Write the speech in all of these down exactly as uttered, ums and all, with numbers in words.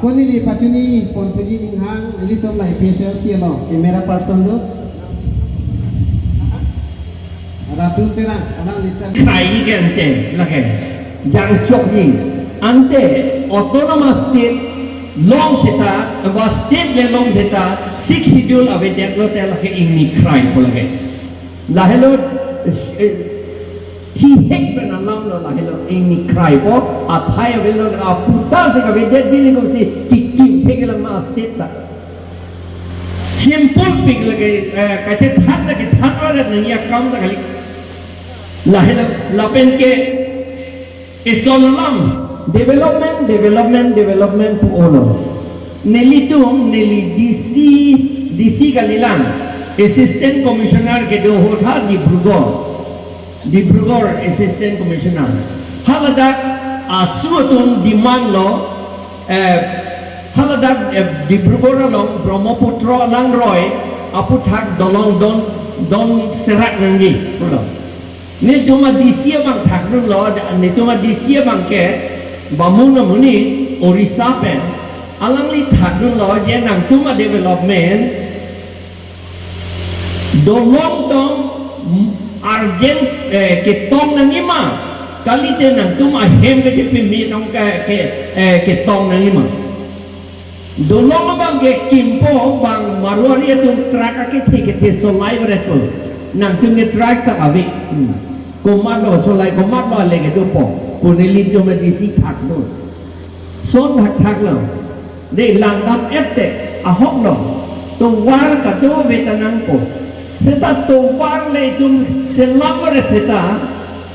Neli pachini ponpuji ninghang, ilitum la A P H L C along camera person do. Ratu Terang, alang lista. Krai ke ante, lake jangchokji. Ante autonomous state long seta, ba state le long seta, Sixth Schedule avedet lote lake ingni krai po lake. Lahelo, eh, thihek pen alam lo lahelo ingni krai po, athai avelo aputar si kavedetji leko si kikim thek lang ma state ta. Simple pik lake, eh, kachethan ta kethan ra nangji akam ta kali. Lahelo lapen ke ison alam, development, development, development pu-olo. Nelitum, neli D C, D C kalilang, Assistant Commissioner kedo ahut ha Dibrugarh. Dibrugarh Assistant Commissioner. Haladak asu atum demand lo, eh, haladak, eh, Dibrugarh along Brahmaputra alangroi aputhak dolong don, don serak nangji pulo. Nelitum a D C abang thakdunlo, da-, nelitum a D C abang ke Bamun amonit Orissa pen, alangli thakdunlo je nangtum a development dolong tong urgent, eh, ketong nangji ma, kalite nangtum ahem kachepimi tong ke, ke, eh, ketong nangji ma. Dolong abang ke kimpo bang Marwari atum truck akethe kethe solai varet po. Nangtum ke truck ta ave. Hmm. Komatlo solai, komatlo ale kedopo. Pu nelitum D C thakdun. Son thakthak lo. De langdam ette ahok lo. Tovar kadove ta nangpo. Seta tovar le itum selam varet seta.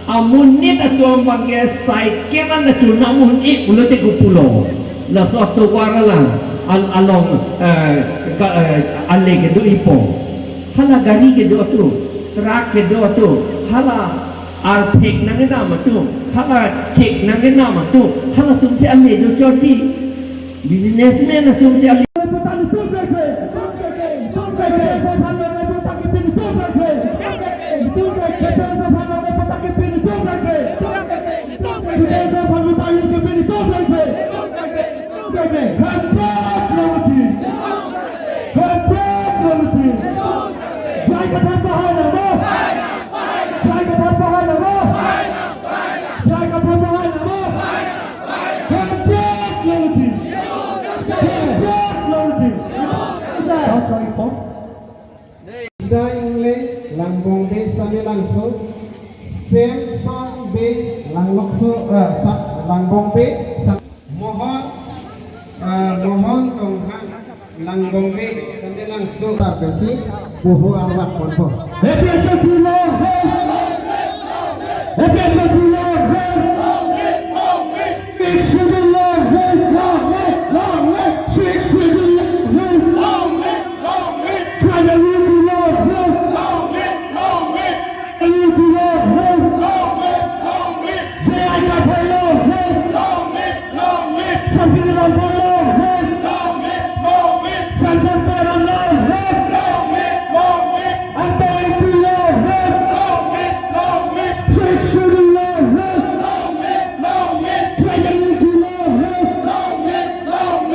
Amonit atum abang ke cycle an ta chunam un-e pulote kopulo. Laso atovar alang, al-, along, eh, ka, eh, ale kedo-ipo. Hala gari kedo atum, truck kedo atum, hala arphek nangkedam atum, hala chek nangkedam atum, halatum si ale dochotji. Businessman atum si ale. Hemprek Lamati! Hemprek Lamati! J I Kathar pahai nangma? J I Kathar pahai nangma? J I Kathar pahai nangma? Hemprek Lamati! Hemprek Lamati! Kau cari kok? Ida Ingleng, Langbong Bey Samelangso, Samson Bey Langlokso, eh, Sa-, Langbong Bey Sa-, Mohon, eh, Mohon Ronghang, Langbong Bey Samelangso, tar pensi, buhu arwak ponpo. A P H L C long live! A P H L C long live! Sixth Schedule long live, long live, long live. Sixth Schedule long live, long live, long live. Tribal unity long live, long live, long live. Unity long live, long live, long live. J I Kathar long live, long live, long live. Samson Lamphai long live, long live, long live. Samson Teron long live, long live, long live. Ante unity long live, long live, long live. Sixth Schedule long live, long live, long live. Tribal unity long live, long live, long live.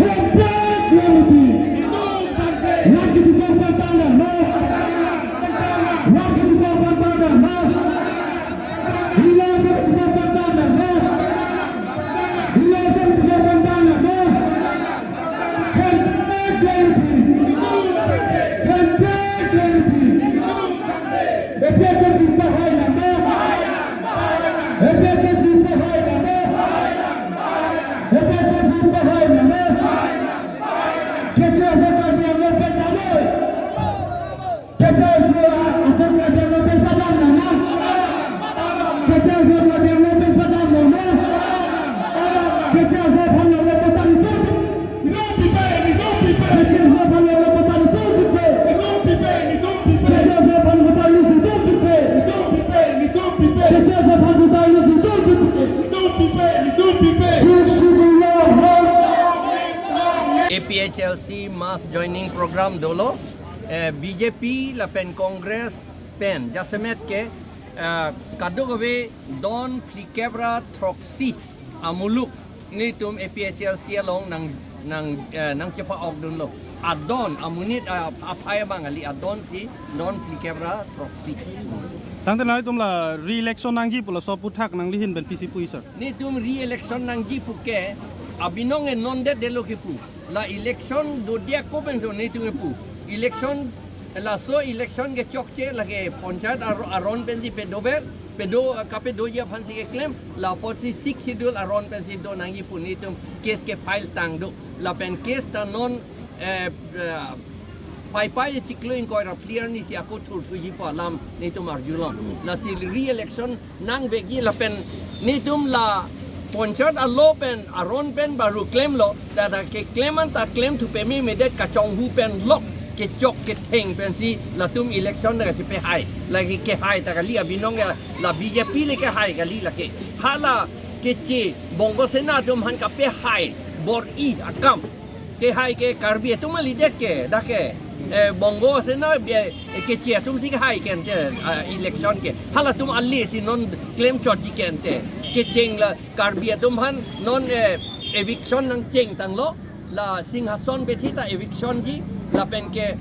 Hemprek Lamati! Hemprek Lamati! Rat kachisong pantang nangma! Rat kachisong pantang nangma! Rat kachisong pantang nangma! Rat kachisong pantang nangma! Hemprek Lamati! Hemprek Lamati! A P H L C pahai nangma? A P H L C pahai nangma? A P H L C pahai nangma? Keche aso Karbi Anglong pen padam. Keche aso, aso Karbi Anglong pen padam nangma? Keche aso Karbi Anglong pen padam nangma? Keche aso aphan lo lo potan tu. Nidung pipe, nidung pipe. Keche aso aphan lo lo potan tu pipe. Nidung pipe, nidung pipe. Keche aso aphan lo potan tu pipe. Nidung pipe, nidung pipe. Keche aso aphan lo potan tu pipe. Nidung pipe, nidung pipe. Sixth Schedule long live. A P H L C mass joining program dolo, eh, B J P lapen Congress pen jasemet ke, eh, kadokave don phlikep ra throksi Amuluk netum A P H L C along nang nang eh, nang chepa-ok dunlo. Adon amonit a- aphai abang kali, adon si non phlikep ra throksi. Tangte nanglitum la re-election nangji pu laso aphuthak nangli ahin pen pisi pu, sir? Netum re-election nangji pu ke abinong e non det delo kepu. La election do dia ko pen so netum kepu. Election, laso election kechokche lake panchayat ar- aron pensi pedover, pedo kapedoji aphansi keklem, la apotsi Sixth Schedule aron pensi do nangji pu netum case ke-file tang do. Lapen case ta non eh, eh, Paipai chiklo ingkoi ra phli arni si ako thurthuji pu alam netum arjulong. Lasi re-election nangvekji lapen netum la panchayat alo pen aron pen baru klemlo, ta ta keklem anta klemthu pememedet kachonghu pen lok kechok ketheng pensi latum election ta kachepehai. Lake kehai ta kali abinong ya, la B J P le kehai kali lake. Hala keche Bongo Sena atum aphan kapehai bor-i akam. Kehai ke Karbi atum kalidet ke, dak ke, eh, Bongo Sena bia, eh, keche atum si kehai ke ante, ah, election ke. Halatum ale si non klemchotji ke ante. Kecheng la Karbi atum aphan non, eh, eviction nangcheng tanglo, la Singhason bethi ta eviction ji, lapen ke,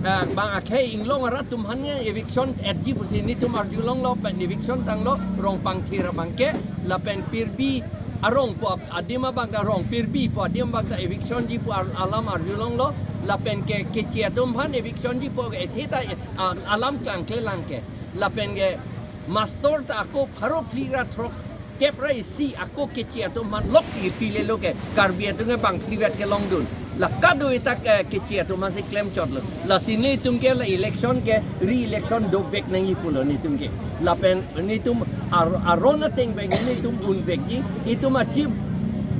ah, bang akhei inglong arat atum aphan nge eviction etji pusi netum arjulonglo pen eviction tanglo, Rongpangthir abang ke, lapen Pirbi arong pu ap- adim abang ta, Rongpirbi pu adim abang ta eviction ji pu ar- alam arjulonglo, lapen ke keche atum aphan eviction ji pu ethe ta, eh, a- alam kangklelang ke, lapen ke master ta ako pharo phli ra throkkep ra isi ako keche atum aphan lok si pilelo ke Karbi atum ke bang phlivet kelongdun. La kado-i tak, eh, keche atum aphansi klemchotlo. Lasi netum ke la election ke re-election dovek nangji pulo netum ke. Lapen netum ar- aron ateng pen netum unvekji, itum a Chief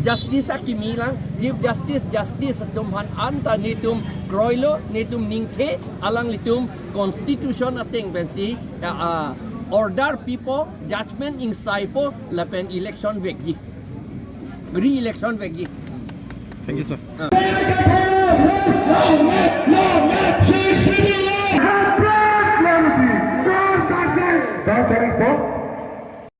Justice akimi lang, Chief Justice, Justice atum aphan anta netum kroilo, netum ningthe, alanglitum constitution ateng pensi, ah, ah, order pipo, judgment ingsaipo, lapen election vekji. Re-election vekji. Thank you, sir.